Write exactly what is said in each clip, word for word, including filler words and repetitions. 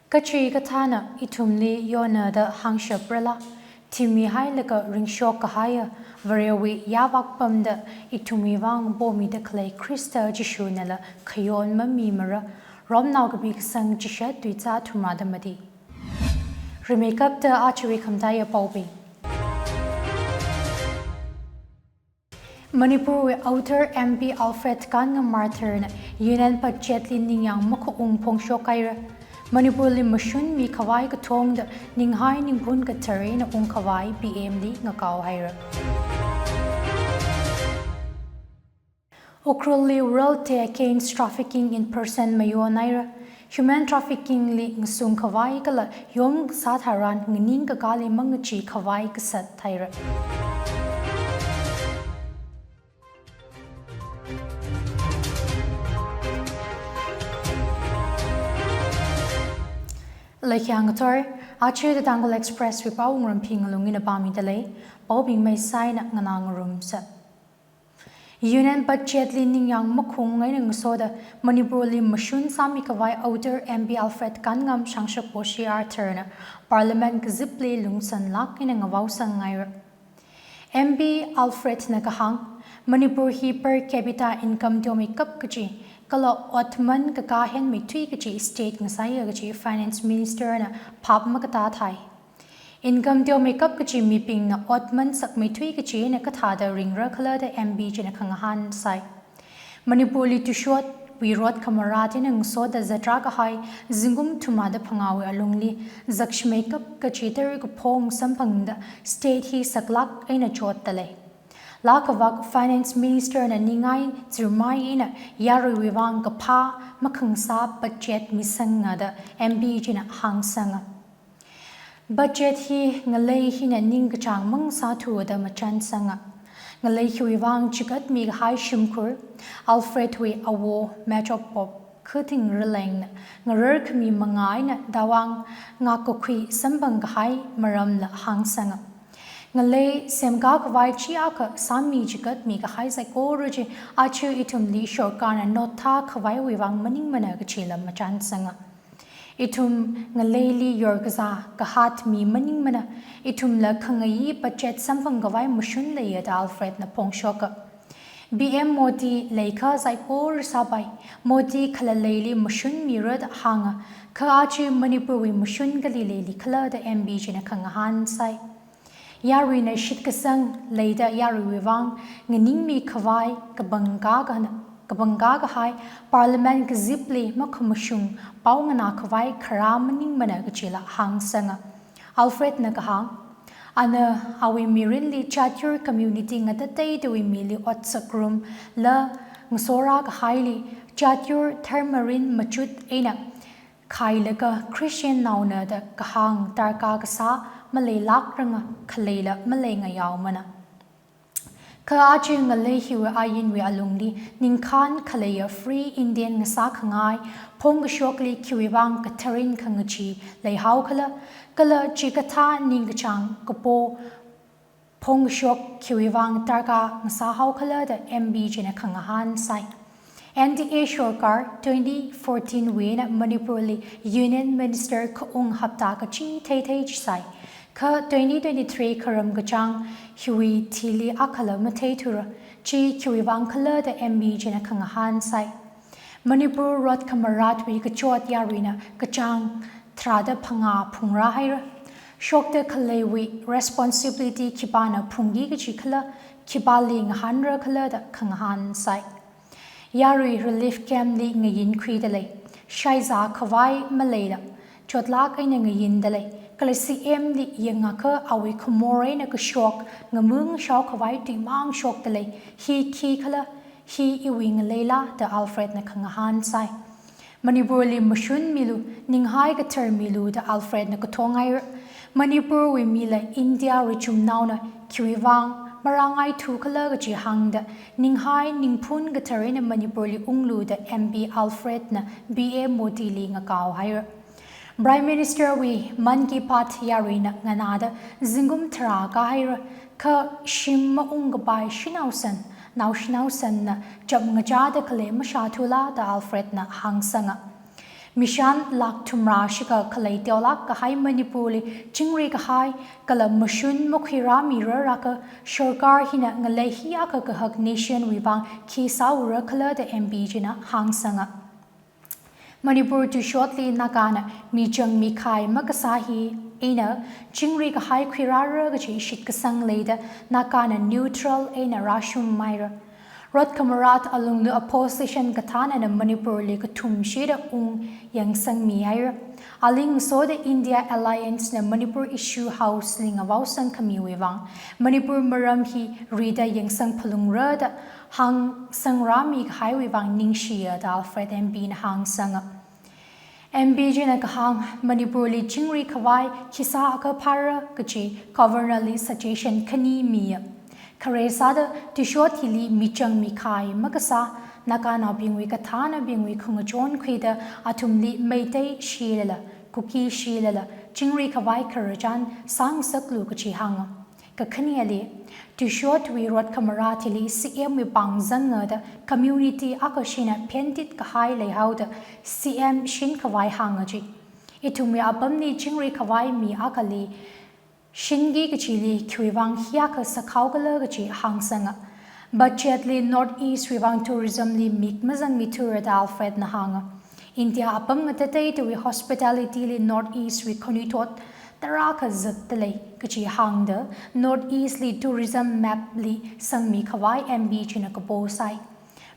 Kachikathāna ithumli yonada hāngshaprala, thimihailaga ringshok kahaiya Varewui yāvak pamda ithumwui vang pomida khalei Khrista Jishunala khayon mamimara. Romnao kapi kasang chishat tuizā thumrada mati. Rimeikapta ajawui khamataiya paobing. Manipurwui author M P Alfred Kanngam Arthurna Union Budgetli ningyāng makhaung phongshok haira. Manipurli mashun mikhavai kathongda ninghai ningphun kathar eina ungkhavai P Mli ngakao haira. Ukhrulli World Day Against Trafficking in Person mayon haira. Human traffickingli ngasung khavai kala yom kasā tharan nganing kakāli mangachee khavai kasat haira. Leikhyang kathar, aja The Tangkhul Expresswui pao ngarumpi ngalung eina pāmida lei, paobing maisaina nganā ngarumsa. Union Budgetli ningyāng makhaung eina ngasoda Manipurli mashun sāmi khavai author M P Alfred Kanngam Shangshak Poshi Arthurna Parliament kazipli lungsanlāk eina ngavaosang haira. M P Alfredna kahāng, Manipur hi per capita income teomeikap kachi, kala otman kakā henmeithui kachi state ngasāya kachi Finance Ministerna phap makatā thai. Income teomeikap kachi mibingna otman sakmeithui kachi eina kathāda ringra khala da M P china khangahān sai. Manipurli tushotwui rot khamarat eina ngasoda zatra kahai zingkum thumrada phangāwui alungli zakshimeikap kachi tara̱ kaphong samphangda state hi saklāk eina chotda lei. Laa kavak Finance Ministerna ningai zirmai eina yaruiwui vang kaphā makhangasā budget misanga da M P china hāngsanga. Budget hi ngalei hina ningkachāng mangasāthuda machansanga. Ngalei hiwui vang chigatmi kahai shimkhur, Alfredwui awo Major Pope Khuthing Ralengna ngarar khami manga eina Tawang ngakakhui samphang kahai maramla hāngsanga. Ngalei semkā khavai chiakha sāmi chigatmi kahai saikora chi aja ithumli sorkarna notha khavaiwui vang maningmana kachila machansanga. Ithum ngaleili yorkazā kahat mi maningmana, ithumla khangayi budget samphang khavai mashun leiya da Alfredna phongshoka. P M Modi leikha saikora sāpai, Modi khalaleili mashun mira da hānga, kha aja Manipurwui mashun kali leili khala da M P china khangahān sai. Yaruina shitkasang leida yaruiwui vang nganingmi khavai kapangkā kahana, kapangkā kahai Parliament kazipli makhamashung pao nganā khavai kharā maningmana kachila hāngsanga. Alfredna kahāng, ana awui mirinli chatyur community ngatateidawui mili otsakrum la ngasora kahaili chatyur tharmarin machut eina khailaga Christian naona da kahāng darkar kasā maleilākranga khaleila maleingayaomana. Kha aja ngalei hiwui ainwui alungli ningkhān khaleiya Free Indian ngasā khangai phongkashokli khiwui vang katharin khangachee leihao khala, kala chikathā ningkachāng kapo phongkashok khiwui vang darkar ngasāhao khala da M P china khangahān sai. N D A sorkar twenty fourteen wui eina Manipurli Union Minister khaung hapta kachi theithei chi sai. Kha twenty twenty-three kharam kachāng hiwui thili akhala matheithura, chi khiwui vang khala da M P china khangahān sai. Manipur rot khamaratwui kachot yaruina kachāng tharāda phangā phungrā haira. Shokda khaleiwui responsibility khipāna phungki kachi khala, khipāli ngahānra khala da khangahān sai. Yarui relief camp li ngayinkhuida lei, shaizā khavai maleila, chotlāk eina ngayinda lei, kala C M li yangakha awui khamor eina kashok ngamung shao khavai tuimang shokda lei, hi khi khala, hi iwui ngaleila da Alfredna khangahān sai. Manipurli mashun milu, ninghai kathar milu da Alfredna kathong haira. Manipurwui mila India richumnaona khiwui vang marangaithu khala kachi hāngda, ninghai ningphun kathar eina Manipurli unglu da M P Alfredna P M Modili ngakao haira. Prime Minister wui Mann Ki Baat yaruina nganāda zingkum tharā kāhaira, kha shim maungkapai shanaosan, naoshinaosanna chapngachāda khalei mashāthula da Alfredna hāngsanga. Mishan lakh thumrā shikha khalei teolāk kahai Manipurli chingri kahai kala mashun makhuirāmi rārakha sorkar hina ngalei hiyākha kahak nationwui vang khi sāura khala da M P china hāngsanga. Manipur tuishotli Nagana michang mikhai makasā hi eina chingri kahai khuirāra kaji shitkasang leida Nagana neutral eina rāshungmeira. Rot khamarat alungli opposition kathānana Manipurli kathumshida ung yangsangmihaira. Aling soda India Alliance na Manipur issue House li ngavaosang khamiwui vang Manipur maram hi rida yangsang phalungra da hāngsangrāmi kahaiwui vang ningshiya da Alfred M P na hāngsanga. M P china kahāng Manipurli chingri khavai khi sāakha phāra kaji Governor li suggestion khani miya. Khare sāda tuishot hili michang mikhai makasā Naganaobingwui kathānabingwui khangachon khuida athumli Meitei shilala, Kuki shilala, chingri khavai khararchan sāngasaklu kaji hānga. Kakhaneli, tuishotwui rot khamarat hili C M wui pāng zanga da community akha shina phentit kahai leihaoda C M shin khavai hānga ji. Ithumwui apamli chingri khavai mi akhali shinki kajili khiwui vang hiyākha sākhao khala kaji hāngsanga. Budget li North East wui vang tourism li mik mazangmithura da Alfred na hānga. India apam ngatateitawui hospitality li North East wui khanuithot tarākha zatdalei kaji hāngda North East li tourism map li sangmi khavai M P china kapo sāi.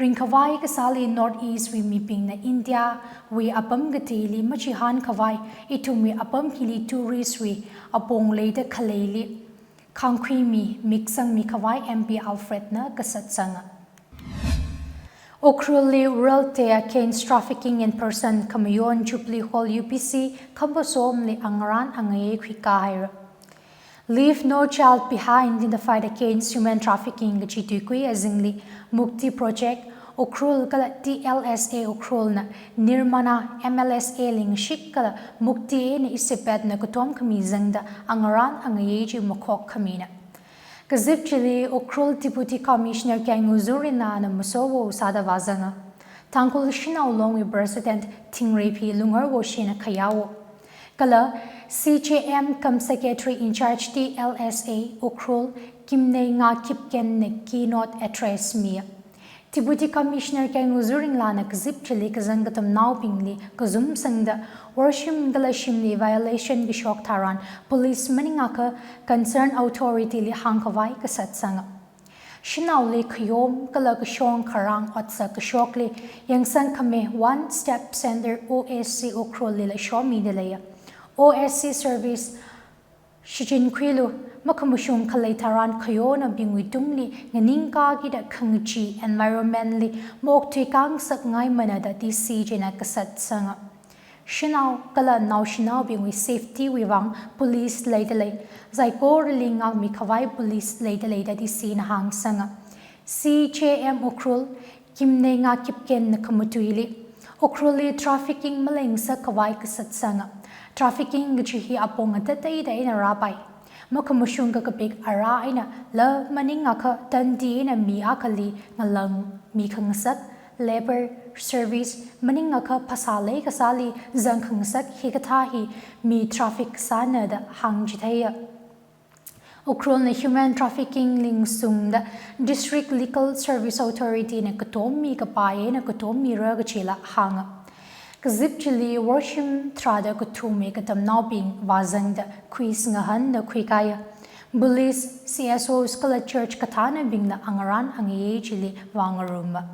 Ringkhavai kasāli North East wui mibingna India wui apam kateili machihān khavai ithumwui apam hili tourist wui apong leida khaleili khangkhuimi mik sangmi khavai M P Alfred na kasat sanga. Ukhrulli World Day Against Trafficking in Person khamayon Jubilee Hall U P C khamba somli angarān angayei khuikāhaira. Leave No Child Behind in the Fight Against Human Trafficking kaji tuikui azingli Mukti Project Ukhrul kala T L S A Ukhrul na Nirmana M L S A lingshik kala Mukti eina Isipet na katom khami zangda angarān angayei chi makhok khamina. Kazip chili Ukhrul Deputy Commissioner Kenguzur Rinlana masowo sāda vāzanga. Tangkhul Shanao Longwui President Thingreiphi Lungarwoshina khayawo. Kala C J M cum Secretary in Charge T L S A Ukhrul Kimneinga Kipgen na keynote address miya. Deputy Commissioner Kenguzur Rinlana kazip chili kazang katamnaobingli kazum sangda worshim kala shimli violation kashok tharan police maningakha concern authority li hāngkhavai kasat sanga. Shanaoli khayom kala kashong kharang otsak kashokli yangsang khami One Step Center O S C Ukhrul lila shomida leiya. O S C service shichinkhuilu, makhamashung khalei tharan khayonaobingwui tungli nganingkakida khangachee environment li maokthui khangasak ngaimana da D C china kasat sanga. Shanao kala naoshinaobingwui safety wui vang police leidalei, saikorali ngākmi khavai police leidalei da D C na hāngsanga. C J M Ukhrul Kimneinga Kipgen na khamatuili Ukhrulli trafficking maleingasak khavai kasat sanga. Trafficking kaji hi apong atateida eina rāpai. Makhamashung kakapik ara eina la maningakha tandi eina mi akhali ngalāngmi khangasak, labor, service, maningakha phasā leikasāli zang khangasak hikathā hi mi traffic sāna da hāngchitheiya. Ukhrulna human trafficking li ngasungda District Legal Service Authority na katommi kapai eina katommira kajila hānga. Kazip chili worshim tharāda kathumwui katamnaobing vāzangda quiz ngahānda khuikāya. Police, C S Os kala church kathānabingla angarān angayei chili vāngaruma.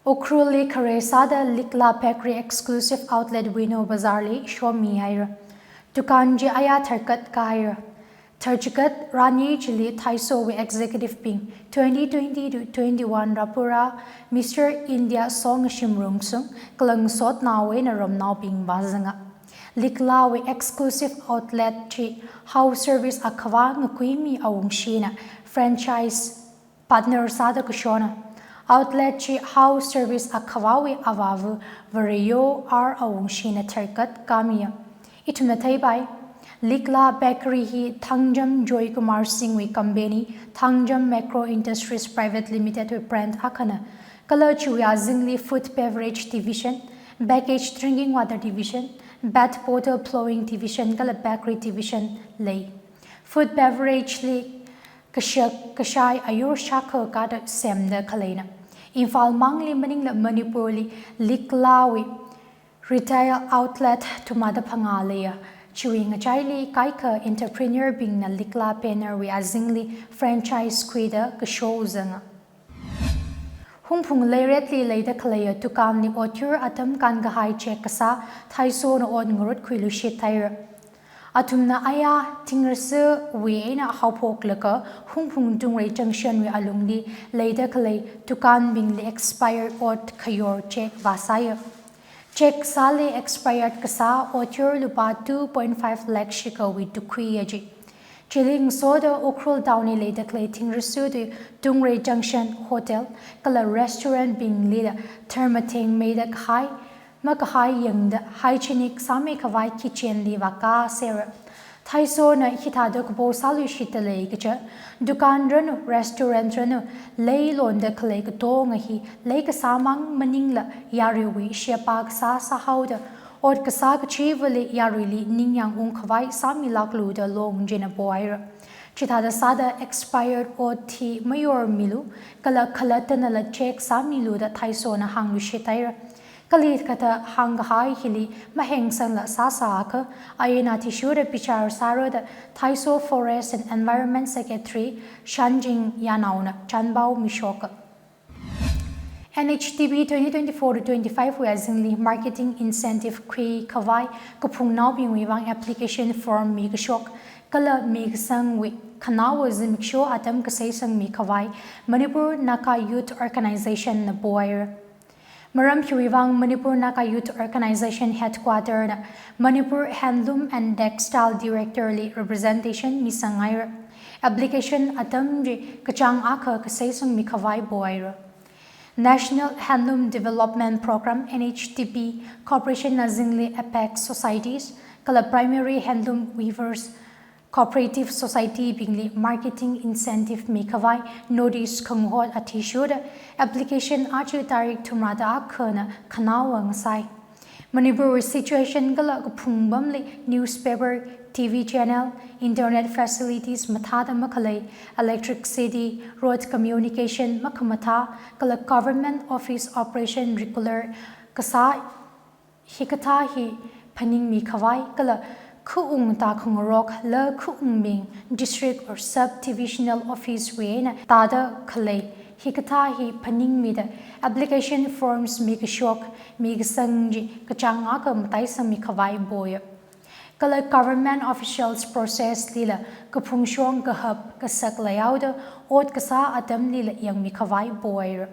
Ukhrulli khare sāda Likla Bakery exclusive outlet Wino Bazar li shommihaira. Dukan chi aya tharkat kāhaira. Tharchikat rani chili Thaisowui executive bing twenty twenty to twenty-one rapura Mister India Songashim Rungsung, kala ngasotnao eina ramnaobing vāzanga. Liklawui exclusive outlet chi House Service Akhavā ngakuimi awungshina franchise partner sāda kashona. Outlet chi House Service Akhavāwui avāva Vareyo R awungshina tharkat kamiya. Ithumna theipai, Likla Bakery hi Thangjam Joy Kumar Singh wui company, Thangjam Macro Industries Private Limited wui brand akhana. Kala chiwui azingli food beverage division, packaged drinking water division, pet bottle blowing division kala bakery division lei. Food beverage li kashak kashai ayur shākha kada semda khaleina. Imphal mangli maningla Manipurli Liklawui retail outlet thumada phangā leiya. Chiwui ngachaili kaikha entrepreneur bingna Likla banner wui azingli franchise khuida kashozanga. Hungphung Leiretli leida khaleiya dukanli otyur atam kānkahai check kasā Thaisona ot ngarut khuiluishit haira. Athumna aya thingrasawui eina haophoklaga Hungphung Tungrei Junction wui alungli leida khalei dukanbingli expired ot khayor check vāsāya. Check sāli expired kasā otyur lupā two point five lakh shikawui tukhuiya ji. Chili ngasoda Ukhrul town li leida khalei thingrasawui Tungrei Junction hotel kala restaurant binglila tharmatheng meida kahai makahai yangda hygienic sāmi khavai kitchen li vākā sera. Thaisona hithāda kapo sāluishitta lei kaja, dukan ranu, restaurant ranu, lei londa khalei katonga hi lei kasāmang maningla yaruiwui sheba kasā sāhaoda, ot kasā kachivali yaruili ningyāng ungkhavai sāmilāklu da long jina pohaira. Chithāda sāda expired ot hi mayormilu, kala khalattanala check sāmilu da Thaisona hāngluishit haira. Kali kathā hāngkahai hili mahengsangla sāsāakha, ain athishurda bichar sāra da Thaiso Forest and Environment Secretary Shanjing Yanaona chanpao mishoka. N H D P twenty twenty-four to twenty-five wui azingli marketing incentive khuikhavai kaphungnaobingwui vang application form mikashok kala mikasangwui khanaowa zimiksho atam kasei sangmikhavai Manipur Naga Youth Organization na pohaira. Maram hiwui vang Manipur Naga Youth Organization Headquarter na Manipur Handloom and Textile Director li representation misanghaira. Application atam chi kachāng akha kasei sangmikhavai pohaira. National Handloom Development Program, N H D P, Corporation azingli Apex Societies kala Primary Handloom Weavers Cooperative Society bingli marketing incentive mikhavai notice khangahot athishurda application aja tarik thumrada akhana khanaowa ngasai. Manipurwui situation kala kaphung pamli newspaper, T V channel, internet facilities mathāda makhalei, electricity, road communication makhamathā, kala government office operation regular kasā hikathā hi phaningmikhavai kala khaung tākhangarokla khaungbing district or sub-divisional office wui eina tāda khalei hikathā hi phaningmida application forms mikashok mikasang chi kachāng akha mataisangmikhavai pohaira. Kala government officials process lila kaphungshong kahap kasak leihaoda ot kasā atamlila yangmikhavai pohaira.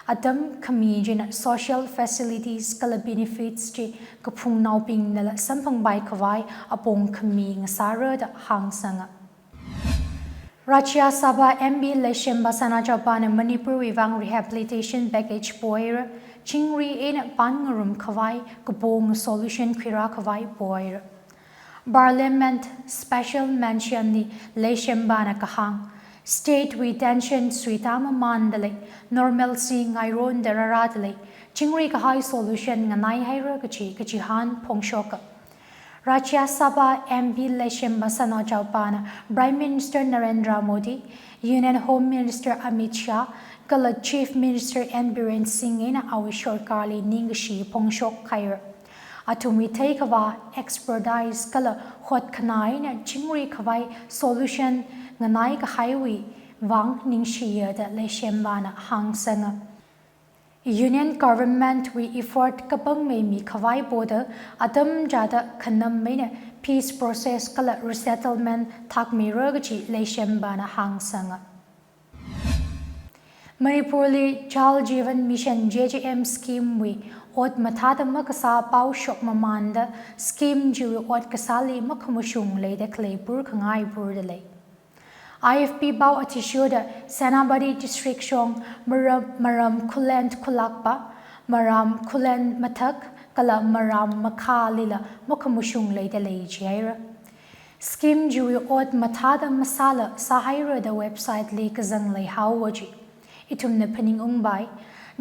Atam khami china social facilities kala benefits chi kaphungnaobingnala samphangpaikhavai apong khami ngasāra da hāngsanga. Rajya Sabha M P Leishemba Sanajaobana Manipurwui vang rehabilitation package pohaira, chingri eina pānngarumkhavai kapong solution khuirākhavai pohaira. Parliament special mention li Leishembana kahāng, state wui tension suitāmamānda lei, normalcy ngaironda rārāda lei, chingri kahai solution nganaihaira kachi kachihān phongshoka. Rajya Sabha M P Leishemba Sanajaobana Prime Minister Narendra Modi, Union Home Minister Amit Shah, kala Chief Minister N Biren Singh eina awui sorkarli ningkashi phongshok haira. Athumwui theikhavā expertise kala hotkhanā eina chingri khavai solution nganaikahaiwui vang ningshiya da Leishembana hāngsanga. Union Government wui effort kapangmei mikhavai poda atam chāda khanam eina peace process kala resettlement thakmeira kachi Leishemba na hāngsanga. Manipur li Jal Jeevan Mission J J M scheme wui ot mathāda makasā pao shokmamānda scheme chiwui ot kasāli makhamashung leida khalei pur khangai purda lei. I F P pao athishurda Senapati District shong Maram, Maram Khullen Khulakpa, Maram Khullen Mathak, kala Maram Makhalila makhamashung leida lei jihaira. Scheme chiwui ot mathāda masāla sāhaira da website li kazang leihaowa ji. Ithumna phaningungpai,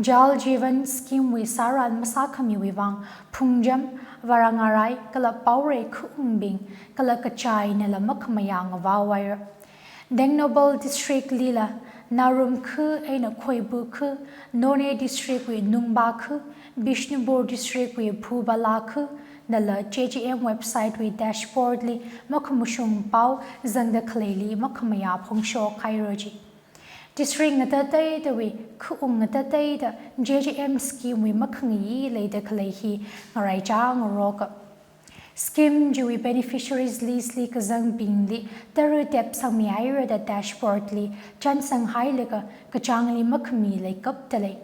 Jal Jeevan scheme wui sāran masākhamiwui vang phungcham, varangarai kala paorei khaungbing kala kachainala makhamayā ngavaohaira. Tengnoupal District lila Narum khu eina Khoibu khu, Noney District wui Nungba khu, Bishnupur District wui Phubala khu nala J J M website wui dashboard li makhamashung pao zangda khaleili makhamayā phongshok haira ji. District ngatateidawui khaung ngatateida J J M scheme wui makhangayi leida khalei hi ngaraichā ngaroka. Scheme chiwui beneficiaries list li kazangbingli tara tep sangmihaira da dashboard li chānsang hailaga kachāngli makhami leikapta lei.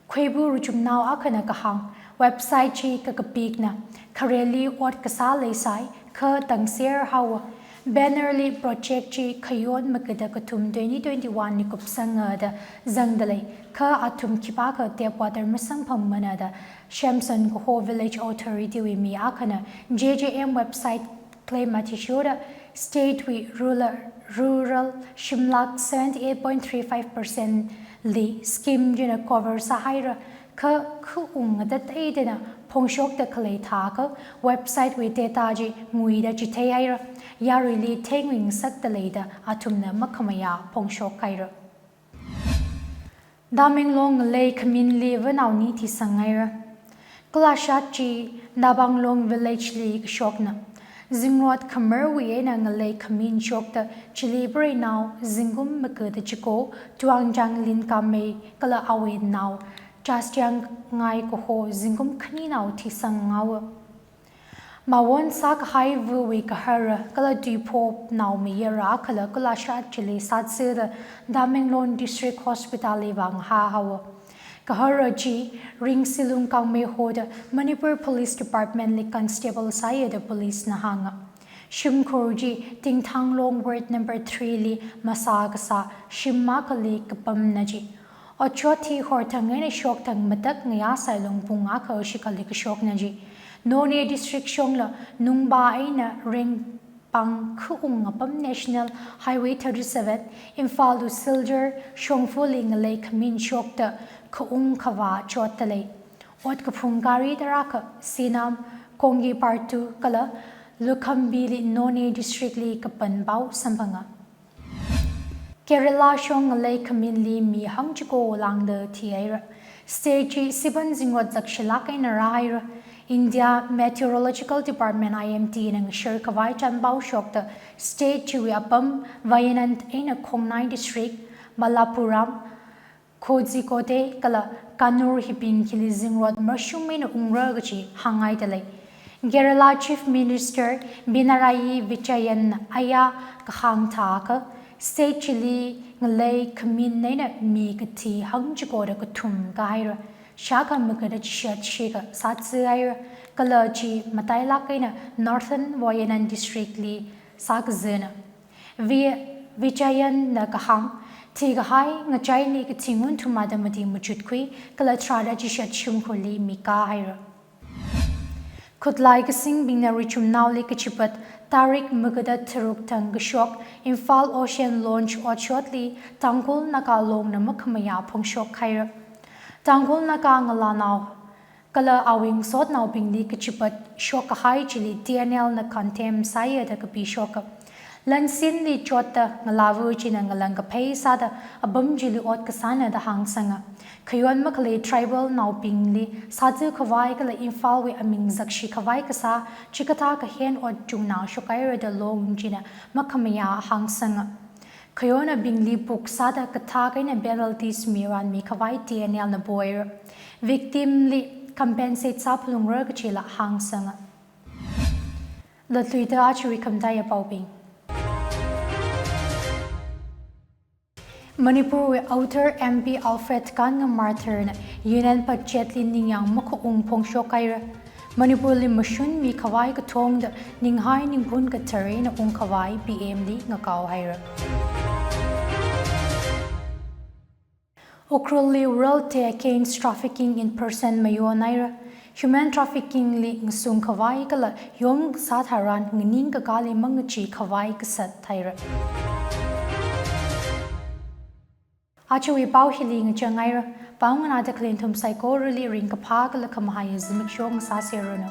Khoibu ruchumnao akhana kahāng, website chi kakapikna, khareli ot kasā leisai, kha tangser haowa. Banner li project chi khayon magada kathum twenty twenty-one li kupsanga da zangda lei, kha athum khipākha tap water masangphammana da Shamson kaho Village Authority wui mi akhana J J M website claim athishurda state wui rural, rural shimlak seventy-eight point three five percent li scheme china cover sāhaira, kha khaung ngatateidana phongshokda khalei thākha website wui data chi nguida chitheihaira, yaruili theingasakda leida athumna makhamayā phongshok haira. Tamenglong ngalei khaminli vānao ni thisanghaira. Kalashat chi Tabanglong village li kashokna. Zingrot khamarwui eina ngalei khamin shokta chili preinao zingkum magada chiko Tuangjang Lin Kamei kala awui nao Chastiang Ngai kaho zingkum khaninao thisanghaowa. Mawon sākahai vuwui kahara kala tuipho naomayara akhala kalashat chili sātsuda Tamenglong District Hospital li vāngahā haowa. Kahara chi Ringsilung Kangmei hoda Manipur Police Department li constable sāya da police na hānga. Shimkhur chi Tingthanglong Ward number three li masā kasā shim akhali kapamna ji. Otshot hi horthang eina shokthang matak ngayā sailung pung akha shikhali kashokna ji. Noney District shongla Nungba eina Rengpang khaung apam National Highway thirty-seven, Imphal to Silchar shongfali ngalei khamin shokta khaung khavā chotda lei. Ot kaphung gari tarākha Sinam, Kongki Partu kala Lukhambili Noney District li kapan pao samphanga. Kerala shong ngalei khaminli mi hangchiko lāngda thihaira. State chi siban zingrot zakshilak eina rāhaira. India Meteorological Department, I M D na ngashar khavai chānpao shokta state chiwui apam Wayanad eina Khongnai District, Malappuram, Kozhikode kala Kannur hibing hili zingrot mashum eina ungra kachi hānghaida lei. Kerala Chief Minister Pinarayi Vijayan aya kahāng thākha state chili ngalei khamin eina mi kathi hangchikoda kathum kāhaira. Shākha magada chishat shikha sātsuhaira kala chi matailak eina Northern Wayanad District li sākazana. Vi-, Vijayan na kahāng, thikahai ngachaili kathi ngun thumada mati machutkhui, kala tharāda chishat shimkhurli mi kāhaira. Khutlai kasingbingna Richumnaoli kachipat tarik magada tharuk thang kashok Imphal Ocean Launch otshotli Tangkhul Naga Longna makhamayā phongshok haira. Tangkhul Naga ngalānao kala awui ngasotnaobingli kachipat shok kahai chili T N L na condemn sāya da kapi shoka. Lansinli chotta ngalāva china ngalang kaphei sāda apam chili ot kasāna da hāngsanga. Khayon makhalei tribal naobingli sātsu khavai kala Imphal wui aming zakshi khavai kasā chikathā kahen ot chungnā shokhaira da Long china makhamayā hāngsanga. Khayonnaobingli book sāda kathak eina penalties miranmi khavai T N L na pohaira. Victim li compensate sāphalungra kachila hāngsanga. Latluida ajawui khamataiya paobing. Manipurwui Outer M P Alfred Kanngam Marthurna Union Budget li ningyāng makhaung phongshok haira. Manipurli mashunmi khavai kathongda ninghai ningphun kathar eina ungkhavai P M li ngakao haira. Ukhrulli World Day Against Trafficking in Person mayon haira. Human trafficking li ngasung khavai kala yom kasā tharan nganing kakāli mangachee khavai kasat haira. Ajawui pao hili ngachang haira. Pao nganāda khalenthum saikorali ringkaphā kala khamahaiya zimiksho ngasāseranu.